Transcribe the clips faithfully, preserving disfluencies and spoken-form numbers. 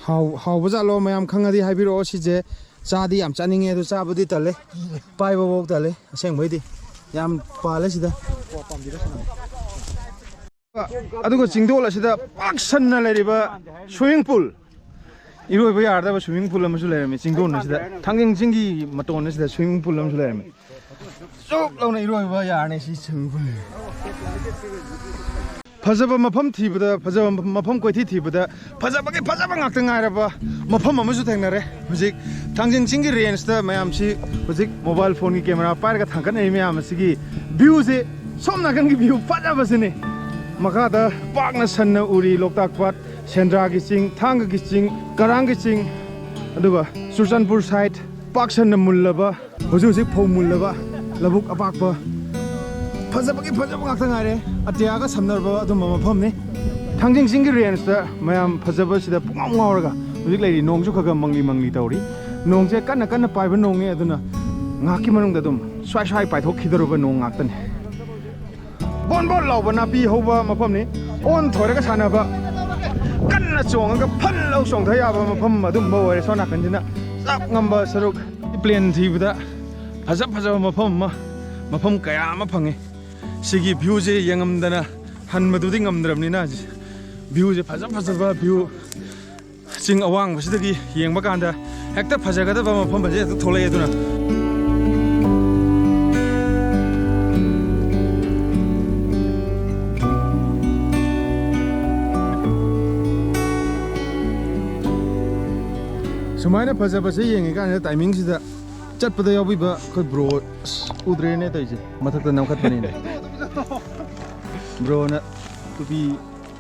ꯍꯥꯎ ꯍꯥꯎꯕ ꯖꯥꯠꯂꯣ? ꯃꯌꯥꯝ ꯈꯪꯉꯗꯤ ꯍꯥꯏꯕꯤꯔꯛꯑꯣ꯫ ꯁꯤꯁꯦ ꯆꯥꯗꯤ ꯌꯥꯝ ꯆꯥꯅꯤꯡꯉꯦ, ꯑꯗꯨ ꯆꯥꯕꯗꯤ ꯇꯜꯂꯦ, ꯄꯥꯏꯕꯐꯧ ꯇꯜꯂꯦ ꯑꯁꯦꯡꯕꯩꯗꯤ꯫ ꯌꯥꯝ ꯄꯥꯜꯂꯦ ꯁꯤꯗ꯫ ꯑꯗꯨꯒ ꯆꯤꯡꯗꯣꯜ ꯑꯁꯤꯗ ꯄꯥꯛ ꯁꯟꯅ ꯂꯩꯔꯤꯕ swimming pool, ꯏꯔꯣꯏꯕ ꯌꯥꯔꯗꯕ swimming pool ꯑꯃꯁꯨ ꯂꯩꯔꯝꯃꯤ꯫ ꯆꯤꯡꯗꯣꯟ ꯑꯁꯤꯗ, ꯊꯥꯡꯖꯤꯡ ꯆꯤꯡꯒꯤ ꯃꯇꯣꯟ ꯑꯁꯤꯗ swimming pool ꯑꯃꯁꯨ ꯂꯩꯔꯝꯃꯤ꯫ ꯆꯨꯞ ꯂꯥꯎꯅ ꯏꯔꯣꯏꯕ ꯌꯥꯔꯅꯤ ꯁꯤ swimming pool꯫ ꯐꯖꯕ ꯃꯐꯝ ꯊꯤꯕꯗ, ꯐꯖꯕ ꯃꯐꯝ ꯀꯣꯏꯊꯤ ꯊꯤꯕꯗ ꯐꯖꯕꯒꯤ ꯐꯖꯕ ꯉꯥꯛꯇ ꯉꯥꯏꯔꯕ ꯃꯐꯝ ꯑꯃꯁꯨ ꯊꯦꯡꯅꯔꯦ꯫ ꯍꯧꯖꯤꯛ ꯊꯥꯡꯖꯤꯡ ꯆꯤꯡꯒꯤ range ꯇ ꯃꯌꯥꯝꯁꯤ ꯍꯧꯖꯤꯛ mobile phone ꯒꯤ camera ꯄꯥꯏꯔꯒ ꯊꯥꯡꯒꯠꯅꯔꯤ ꯃꯌꯥꯝ ꯑꯁꯤꯒꯤ view ꯁꯦ, ꯁꯣꯝ ꯅꯥꯀꯟꯒꯤ view ꯐꯖꯕꯁꯤꯅꯤ꯫ ꯃꯈꯥꯗ ꯄꯥꯛꯅ ꯁꯟꯅ ꯎꯔꯤ ꯂꯣꯛꯇꯥꯛ ꯄꯥꯠ, ꯁꯦꯟꯗ꯭ꯔꯥꯒꯤ ꯆꯤꯡ, ꯊꯥꯡꯒꯒꯤ ꯆꯤꯡ, ꯀꯔꯥꯡꯒꯤ ꯆꯤꯡ, ꯑꯗꯨꯒ ꯆꯨꯔꯆꯥꯟꯄꯨꯔ side ꯄꯥꯛ ꯁꯟꯅ ꯃꯨꯜꯂꯕ, ꯍꯧꯖꯤꯛ ꯍꯧꯖꯤꯛ ꯐꯧ ꯃꯨꯜꯂꯕ ꯂꯧꯕꯨꯛ ꯑꯄꯥꯛꯄ, ꯐꯖꯕꯒꯤ ꯐꯖꯕ ꯉꯥꯛꯇ ꯉꯥꯏꯔꯦ꯫ ꯑꯇꯤꯌꯥꯒ ꯁꯝꯅꯔꯕ ꯑꯗꯨꯝꯕ ꯃꯐꯝꯅꯤ꯫ ꯊꯥꯡꯖꯤꯡ ꯆꯤꯡꯒꯤ range ꯇ ꯃꯌꯥꯝ ꯐꯖꯕꯁꯤꯗ ꯄꯨꯡꯉꯥꯎ ꯉꯥꯎꯔꯒ ꯍꯧꯖꯤꯛ ꯂꯩꯔꯤ꯫ ꯅꯣꯡꯁꯨ ꯈꯔ ꯈꯔ ꯃꯪꯂꯤ ꯃꯪꯂꯤ ꯇꯧꯔꯤ꯫ ꯅꯣꯡꯁꯦ ꯀꯟꯅ ꯀꯟꯅ ꯄꯥꯏꯕ ꯅꯣꯡꯅꯤ, ꯑꯗꯨꯅ ꯉꯥꯏꯍꯥꯛꯀꯤ ꯃꯅꯨꯡꯗ ꯑꯗꯨꯝ ꯁ꯭ꯋꯥꯏ ꯁ꯭ꯋꯥꯏ ꯄꯥꯏꯊꯣꯛꯈꯤꯗꯧꯔꯕ ꯅꯣꯡ ꯉꯥꯛꯇꯅꯤ꯫ ꯕꯣꯟ ꯕꯣꯟ ꯂꯥꯎꯕ ꯅꯥꯄꯤ ꯍꯧꯕ ꯃꯐꯝꯅꯤ꯫ ꯑꯣꯟ ꯊꯣꯏꯔꯒ ꯁꯥꯟꯅꯕ, ꯀꯟꯅ ꯆꯣꯡꯉꯒ ꯐꯜ ꯂꯧ ꯆꯣꯡꯊ ꯌꯥꯕ ꯃꯐꯝ ꯑꯗꯨꯝꯕ ꯑꯣꯏꯔꯦ꯫ ꯁꯣꯝ ꯅꯥꯀꯟꯁꯤꯅ ꯆꯞ ꯉꯝꯕ ꯁꯔꯨꯛ꯫ Plane ꯊꯤꯕꯗ ꯐꯖ ꯐꯖꯕ ꯃꯐꯝ ꯑꯃ, ꯃꯐꯝ ꯀꯌꯥ ꯑꯃ ꯐꯪꯉꯤ꯫ ꯁꯤꯒꯤ view ꯁꯦ ꯌꯦꯡꯉꯝꯗꯅ ꯍꯟꯕꯗꯨꯗꯤ ꯉꯝꯗ꯭ꯔꯕꯅꯤꯅ, view ꯁꯦ ꯐꯖ ꯐꯖꯕ view꯫ ꯆꯤꯡ ꯑꯋꯥꯡꯕꯁꯤꯗꯒꯤ ꯌꯦꯡꯕ ꯀꯥꯟꯗ ꯍꯦꯛꯇ ꯐꯖꯒꯗꯕ ꯃꯐꯝ ꯑꯁꯤ ꯍꯦꯛꯇ ꯊꯣꯛꯂꯛꯑꯦ꯫ ꯑꯗꯨꯅ ꯁꯨꯃꯥꯏꯅ ꯐꯖꯕꯁꯦ ꯌꯦꯡꯉꯤꯀꯥꯟꯁꯤꯗ timing ꯁꯤꯗ ꯆꯠꯄꯗ ꯌꯥꯎꯕꯤꯕ ꯑꯩꯈꯣꯏ bro, ꯑꯁ, ꯎꯗ꯭ꯔꯦꯅꯦ ꯇꯧꯔꯤꯁꯦ, ꯃꯊꯛꯇ ꯅꯝꯈꯠꯄꯅꯤꯅꯦ꯫ Bro ꯅ ꯇꯨꯄꯤ,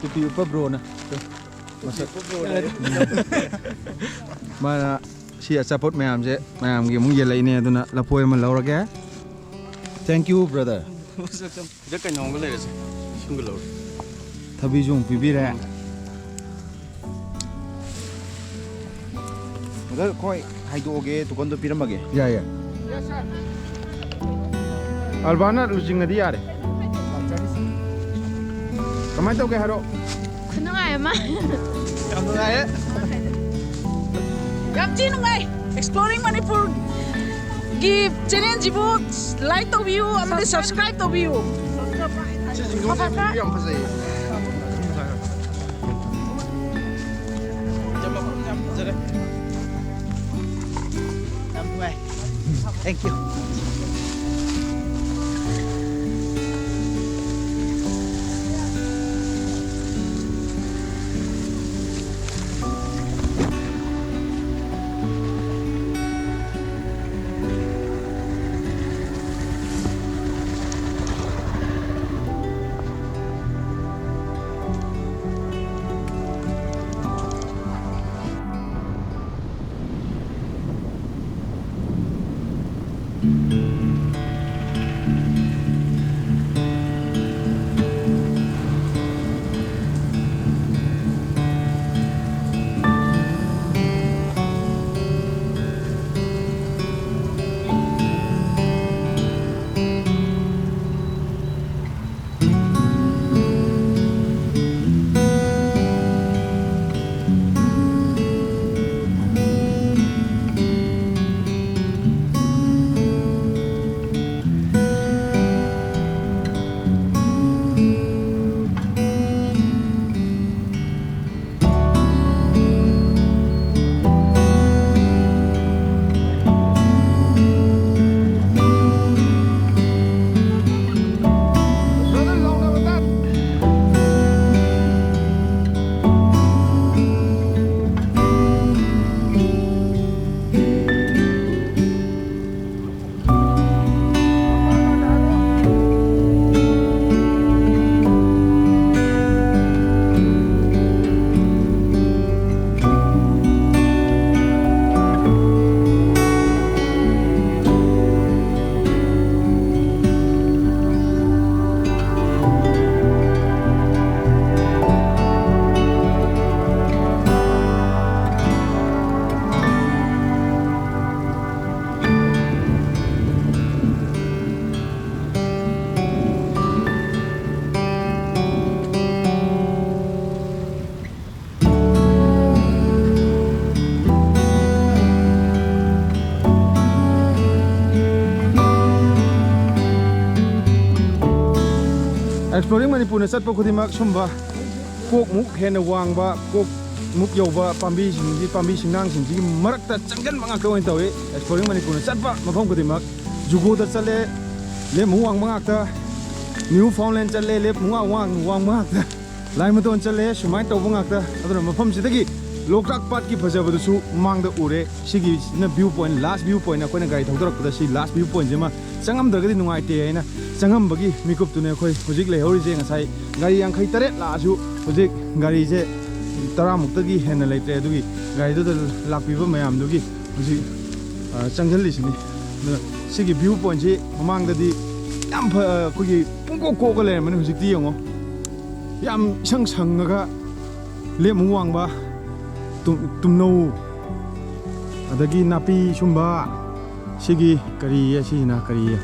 ꯇꯨꯄꯤ ꯎꯞꯄ bro ꯅ꯫ ꯃꯁꯛ꯫ ꯃꯥꯅ ꯁꯤ ꯑꯆꯥꯄꯣꯠ ꯃꯌꯥꯝꯁꯦ ꯃꯌꯥꯝꯒꯤ ꯑꯃꯨꯛ ꯌꯦꯜꯂꯛꯏꯅꯦ, ꯑꯗꯨꯅ ꯂꯐꯣꯏ ꯑꯃ ꯂꯧꯔꯒꯦ꯫ Thank you, brother. ꯁꯤꯗ ꯀꯩꯅꯣꯝꯒ ꯂꯩꯔꯁꯦ, ꯏꯁꯤꯡꯒ ꯂꯧꯔꯦ꯫ ꯊꯕꯤꯁꯨ ꯑꯃꯨꯛ ꯄꯤꯕꯤꯔꯦ꯫ ꯑꯗ ꯑꯩꯈꯣꯏ ꯍꯥꯏꯗꯣꯛꯑꯒꯦ, ꯇꯣꯀꯟꯗꯣ ꯄꯤꯔꯝꯃꯒꯦ꯫ ꯌꯥꯏ, ꯌꯥꯏ꯫ ꯑꯜꯕꯥꯅ ꯂꯨꯆꯤꯡꯉꯗꯤ ꯌꯥꯔꯦ꯫ ꯀꯃꯥꯏꯅ ꯇꯧꯒꯦ ꯍꯥꯏꯔꯣ? ꯈꯨꯅꯨꯡꯉꯥꯏ ꯑꯃ꯫ ꯌꯥꯝ ꯅꯨꯡꯉꯥꯏꯔꯦ꯫ ꯌꯥꯝ ꯊꯤ ꯅꯨꯡꯉꯥꯏ꯫ Exploring Manipur ꯒꯤ channel ꯁꯤꯕꯨ like ꯇꯧꯕꯤꯌꯨ ꯑꯃꯗꯤ subscribe ꯇꯧꯕꯤꯌꯨ꯫ ꯁꯤ ꯆꯤꯡꯈꯣꯡꯁꯦ view ꯌꯥꯝ ꯐꯖꯩꯌꯦ꯫ ꯌꯥꯝ ꯃꯐꯝ ꯌꯥꯝ ꯐꯖꯔꯦ꯫ ꯌꯥꯝ ꯅꯨꯡꯉꯥꯏ꯫ Thank you꯫ ꯑꯦꯛꯁꯄ꯭ꯂꯣꯔꯤꯡ ꯃꯅꯤꯄꯨꯔꯅ ꯆꯠꯄ ꯈꯨꯗꯤꯡꯃꯛ ꯁꯨꯝꯕ ꯀꯣꯛꯃꯨꯛ ꯍꯦꯟꯅ ꯋꯥꯡꯕ, ꯀꯣꯛꯃꯨꯛ ꯌꯧꯕ ꯄꯥꯝꯕꯤꯁꯤꯡꯁꯤ, ꯄꯥꯝꯕꯤ ꯁꯤꯡꯅꯥꯡꯁꯤꯡꯁꯤꯒꯤ ꯃꯔꯛꯇ ꯆꯪꯁꯤꯟꯕ ꯉꯥꯛꯇ ꯑꯣꯏꯅ ꯇꯧꯏ꯫ ꯑꯦꯛꯁꯄ꯭ꯂꯣꯔꯤꯡ ꯃꯅꯤꯄꯨꯔꯅ ꯆꯠꯄ ꯃꯐꯝ ꯈꯨꯗꯤꯡꯃꯛ, ꯖꯨꯀꯣꯗ ꯆꯠꯂꯦ, ꯂꯦꯞꯃꯨꯛ ꯋꯥꯡꯕ ꯉꯥꯛꯇ, ꯅ꯭ꯌꯨ ꯐꯥꯎꯟꯂꯦꯟ ꯆꯠꯂꯦ, ꯂꯦꯞꯃꯨꯛ ꯋꯥꯡ-, ꯋꯥꯡꯕ ꯉꯥꯛꯇ, ꯂꯥꯏꯃꯇꯣꯟ ꯆꯠꯂꯦ, ꯁꯨꯃꯥꯏꯅ ꯇꯧꯕ ꯉꯥꯛꯇ꯫ ꯑꯗꯨꯅ ꯃꯐꯝꯁꯤꯗꯒꯤ ꯂꯣꯛꯇꯥꯛ ꯄꯥꯠꯀꯤ ꯐꯖꯕꯗꯨꯁꯨ ꯃꯃꯥꯡꯗ ꯎꯔꯦ꯫ ꯁꯤꯒꯤꯁꯤꯅ ꯚ꯭ꯌꯨ ꯄꯣꯏꯟ, ꯂꯥꯁ ꯚ꯭ꯌꯨ ꯄꯣꯏꯟ, ꯑꯩꯈꯣꯏꯅ ꯒꯥꯔꯤ ꯊꯧꯗꯔꯛꯄꯗ ꯁꯤ ꯂꯥꯁ ꯚ꯭ꯌꯨ ꯄꯣꯏꯟꯁꯤꯃ ꯆꯪꯉꯝꯗ꯭ꯔꯒꯗꯤ ꯅꯨꯡꯉꯥꯏꯇꯦ ꯍꯥꯏꯅ ꯆꯪꯉꯝꯕꯒꯤ ꯃꯤꯀꯨꯞꯇꯨꯅꯦ ꯑꯩꯈꯣꯏ ꯍꯧꯖꯤꯛ ꯂꯩꯍꯧꯔꯤꯁꯦ꯫ ꯉꯁꯥꯏ ꯒꯥꯔꯤ ꯌꯥꯡꯈꯩ ꯇꯔꯦꯠ ꯂꯥꯛꯑꯁꯨ ꯍꯧꯖꯤꯛ ꯒꯥꯔꯤꯁꯦ ꯇꯔꯥꯃꯨꯛꯇꯒꯤ ꯍꯦꯟꯅ ꯂꯩꯇ꯭ꯔꯦ꯫ ꯑꯗꯨꯒꯤ ꯒꯥꯔꯤꯗꯨꯗ ꯂꯥꯛꯄꯤꯕ ꯃꯌꯥꯝꯗꯨꯒꯤ ꯍꯧꯖꯤꯛ, ꯑ, ꯆꯪꯁꯤꯜꯂꯤꯁꯤꯅꯤ꯫ ꯑꯗꯨꯅ ꯁꯤꯒꯤ ꯚ꯭ꯌꯨ ꯄꯣꯏꯟꯁꯤ ꯃꯃꯥꯡꯗꯗꯤ ꯌꯥꯝ ꯐ-, ꯑꯩꯈꯣꯏꯒꯤ ꯄꯨꯡꯀꯣꯛ ꯀꯣꯛꯑꯒ ꯂꯩꯔꯝꯕꯅꯤ꯫ ꯍꯧꯖꯤꯛꯇꯤ ꯌꯦꯡꯉꯣ, ꯌꯥꯝ ꯏꯁꯪ ꯁꯪꯉꯒ ꯂꯦꯞꯃꯨꯛ ꯋꯥꯡꯕ ꯇꯨꯝ-, ꯇꯨꯝꯅꯧ, ꯑꯗꯒꯤ ꯅꯥꯄꯤ ꯁꯨꯝꯕ, ꯁꯤꯒꯤ ꯀꯔꯤꯌꯦ, ꯁꯤꯁꯤꯅ ꯀꯔꯤꯌꯦ,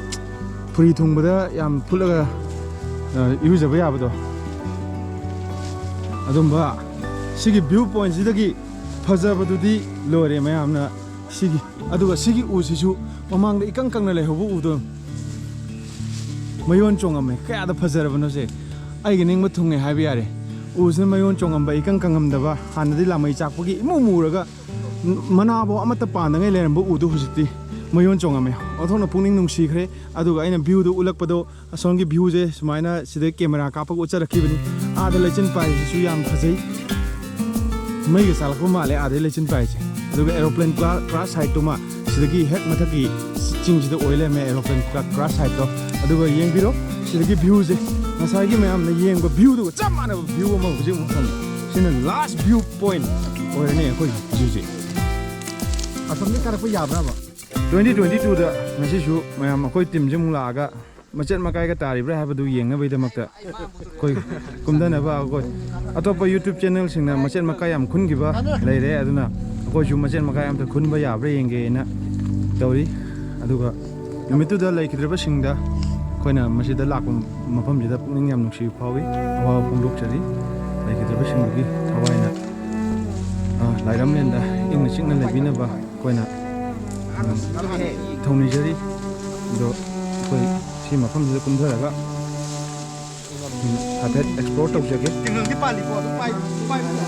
ꯐꯨꯔꯤ ꯊꯨꯡꯕꯗ ꯌꯥꯝ ꯐꯨꯠꯂꯒ, ꯑ, ꯏꯔꯨꯖꯕ ꯌꯥꯕꯗꯣ, ꯑꯗꯨꯝꯕ꯫ ꯁꯤꯒꯤ ꯚ꯭ꯌꯨ ꯄꯣꯏꯟꯁꯤꯗꯒꯤ ꯐꯖꯕꯗꯨꯗꯤ ꯂꯣꯏꯔꯦ ꯃꯌꯥꯝꯅ꯫ ꯁꯤꯒꯤ, ꯑꯗꯨꯒ ꯁꯤꯒꯤ ꯎꯁꯤꯁꯨ ꯃꯃꯥꯡꯗ ꯏꯀꯪ ꯀꯪꯅ ꯂꯩꯍꯧꯕ ꯎꯗꯣ ꯃꯌꯣꯟ ꯆꯣꯡꯉꯝꯃꯦ꯫ ꯀꯌꯥꯗ ꯐꯖꯔꯕꯅꯣꯁꯦ, ꯑꯩꯒꯤ ꯅꯤꯡꯕ ꯊꯨꯡꯉꯦ ꯍꯥꯏꯕ ꯌꯥꯔꯦ꯫ ꯎꯁꯤꯅ ꯃꯌꯣꯟ ꯆꯣꯡꯉꯝꯕ, ꯏꯀꯪ ꯀꯪꯉꯝꯗꯕ, ꯍꯥꯟꯅꯗꯤ ꯂꯥꯃꯩ ꯆꯥꯛꯄꯒꯤ ꯏꯃꯨ ꯃꯨꯔꯒ ꯃꯅꯥꯐꯥꯎ ꯑꯃꯠꯇ ꯄꯥꯟꯗꯉꯩ ꯂꯩꯔꯝꯕ ꯎꯗꯣ ꯍꯧꯖꯤꯛꯇꯤ ꯃꯌꯣꯟ ꯆꯣꯡꯉꯝꯃꯦ꯫ ꯑꯣꯟꯊꯣꯛꯅ ꯄꯨꯛꯅꯤꯡ ꯅꯨꯡꯁꯤꯈ꯭ꯔꯦ꯫ ꯑꯗꯨꯒ ꯑꯩꯅ ꯚ꯭ꯌꯨꯗꯣ ꯎꯠꯂꯛꯄꯗꯣ, ꯑꯁꯣꯝꯒꯤ ꯚ꯭ꯌꯨꯁꯦ ꯁꯨꯃꯥꯏꯅ ꯁꯤꯗ ꯀꯦꯃꯦꯔꯥ ꯀꯥꯞꯄꯒ ꯎꯠꯆꯔꯛꯈꯤꯕꯅꯤ꯫ ꯑꯥꯗ ꯂꯩꯆꯤꯟ ꯄꯥꯏꯔꯤꯁꯤꯁꯨ ꯌꯥꯝ ꯐꯖꯩ꯫ ꯃꯩꯒ ꯆꯥꯜꯂꯛꯄ ꯃꯥꯜꯂꯦ ꯑꯥꯗꯩ ꯂꯩꯆꯤꯟ ꯄꯥꯏꯔꯤꯁꯦ꯫ ꯑꯗꯨꯒ ꯑꯦꯔꯣꯄ꯭ꯂꯦꯟ ꯀ꯭ꯂꯥ-, ꯀ꯭ꯔꯥꯁ ꯁꯥꯏꯠꯇꯨꯃ ꯁꯤꯗꯒꯤ ꯍꯦꯛ ꯃꯊꯛꯀꯤ ꯆꯤꯡꯁꯤꯗ ꯑꯣꯏ ꯂꯩꯔꯝꯃꯦ ꯑꯦꯔꯣꯄ꯭ꯂꯦꯟ ꯀ꯭ꯂꯥ-, ꯀ꯭ꯔꯥꯁ ꯁꯥꯏꯠꯇꯣ꯫ ꯑꯗꯨꯒ ꯌꯦꯡꯕꯤꯔꯣ, ꯁꯤꯗꯒꯤ ꯚ꯭ꯌꯨꯁꯦ, ꯉꯁꯥꯏꯒꯤ ꯃꯌꯥꯝꯅ ꯌꯦꯡꯕ ꯚ꯭ꯌꯨꯗꯨꯒ ꯆꯞ ꯃꯥꯟꯅꯕ ꯚ꯭ꯌꯨ ꯑꯃ ꯍꯧꯖꯤꯛ ꯑꯃꯨꯛ ꯐꯪꯉꯦ꯫ ꯁꯤꯅ ꯂꯥꯁ ꯚ꯭ꯌꯨ ꯄꯣꯏꯟ ꯑꯣꯏꯔꯅꯤ ꯑꯩꯈꯣꯏꯒꯤ ꯚ꯭ꯌꯨꯁꯦ꯫ ꯑꯁꯣꯝꯗꯒꯤ ꯀꯥꯔꯛꯄ ꯌꯥꯕ꯭ꯔꯕ? ꯇ꯭ꯋꯦꯟꯇꯤ ꯇ꯭ꯋꯦꯟꯇꯤ ꯇꯨꯗ ꯉꯁꯤꯁꯨ ꯃꯌꯥꯝ ꯑꯩꯈꯣꯏ ꯇꯤꯝꯁꯦ ꯑꯃꯨꯛ ꯂꯥꯛꯑꯒ ꯃꯆꯦꯠ ꯃꯀꯥꯏꯒ ꯇꯥꯔꯤꯕ꯭ꯔꯥ ꯍꯥꯏꯕꯗꯨ ꯌꯦꯡꯅꯕꯒꯤꯗꯃꯛꯇ ꯑꯩꯈꯣꯏ ꯀꯨꯝꯊꯅꯕ ꯑꯩꯈꯣꯏ ꯑꯇꯣꯞꯄ YouTube ꯆꯦꯅꯦꯜꯁꯤꯡꯅ ꯃꯆꯦꯠ ꯃꯀꯥꯏ ꯌꯥꯝ ꯈꯨꯟꯈꯤꯕ ꯂꯩꯔꯦ꯫ ꯑꯗꯨꯅ ꯑꯩꯈꯣꯏꯁꯨ ꯃꯆꯦꯠ ꯃꯀꯥꯏ ꯑꯝꯇ ꯈꯨꯟꯕ ꯌꯥꯕ꯭ꯔꯥ ꯌꯦꯡꯒꯦꯅ ꯇꯧꯔꯤ꯫ ꯑꯗꯨꯒ ꯅꯨꯃꯤꯠꯇꯨꯗ ꯂꯩꯈꯤꯗ꯭ꯔꯕꯁꯤꯡꯗ ꯑꯩꯈꯣꯏꯅ ꯃꯁꯤꯗ ꯂꯥꯛꯄ ꯃꯐꯝꯁꯤꯗ ꯄꯨꯛꯅꯤꯡ ꯌꯥꯝ ꯅꯨꯡꯁꯤꯕ ꯐꯥꯎꯏ, ꯑꯋꯥꯕ ꯐꯣꯡꯗꯣꯛꯆꯔꯤ꯫ ꯂꯩꯈꯤꯗ꯭ꯔꯕꯁꯤꯡꯗꯨꯒꯤ ꯊꯋꯥꯏꯅ, ꯑ, ꯂꯥꯏꯔꯝꯂꯦꯟꯗ ꯏꯪꯅ ꯆꯤꯛꯅ ꯂꯩꯕꯤꯅꯕ ꯑꯩꯈꯣꯏꯅ, ꯎꯝ, ꯊꯧꯅꯤꯖꯔꯤ꯫ ꯑꯗꯣ ꯑꯩꯈꯣꯏ ꯁꯤ ꯃꯐꯝꯁꯤꯗ ꯀꯨꯝꯊꯔꯒ ꯍꯥꯏꯐꯦꯠ ꯑꯦꯛꯁꯄ꯭ꯂꯣꯔ ꯇꯧꯖꯒꯦ꯫ ꯇꯤꯡꯈꯪꯗꯤ ꯄꯥꯜꯂꯤꯀꯣ, ꯑꯗꯨꯝ ꯄꯥꯏ ꯄꯥꯏꯕ ꯌꯥꯏ꯫